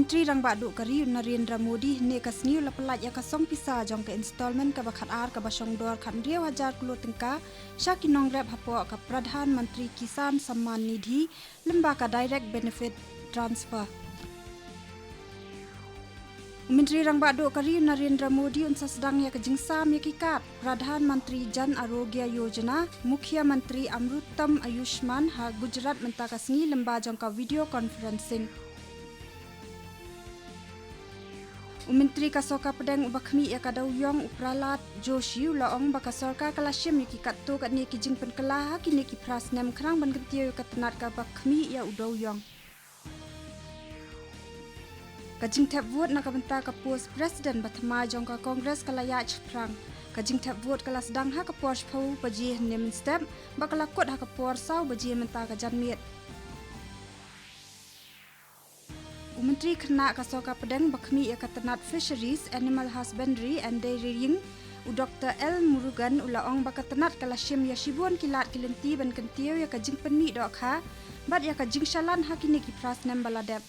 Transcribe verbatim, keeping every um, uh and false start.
Tri Rangbah Duh ka ri u Narendra Modi hynne ka sngi u la pyllait ïa ka song pisa jong ka installment kaba khatar kaba shong dor khathynriew hajar klur tyngka sha ki nongrep hapoh ka Pradhan Mantri Kisan Samman Nidhi lyngba ka Direct Benefit Transfer. U Myntri Rangbah Duh ka ri u Narendra Modi un sa sdang ïa ka jingsam ïa ki kad Pradhan Mantri Jan Arogya Yojana, Mukhyamantri Amrutam Ayushman ha Gujarat mynta ka sngi lyngba jong ka video conferencing. U Myntri ka Sorkar Pdeng uba khmih ïa ka dewïong u Pralhad Joshi u la ong ba ka sorkar ka la shim ïa ki katto katne ki jingpynkylla ha kine ki phra snem khnang ban kyntiew ïa ka tnat kaba khmih ïa u dewïong. Ka jingthep vote na ka bynta ka post president ba thymmai jong ka Congress ka la ïaid shaphrang. Ka jingthep vote ka la sdang ha ka por shiphew baje hynne mynstep bad ka la kut ha ka por saw baje mynta ka janmiet. U Myntri Khynnah ka Sorkar Pdeng ba khmih ïa ka tnat Fisheries, Animal Husbandry and Dairying, u Doktor L Murugan u la ong ba ka tnat ka la shim ïa shibun ki lad ki lynti ban kyntiew ïa ka jingpynmih dohkha bad ïa ka jingshalan ha kine ki phra snem ba la dep.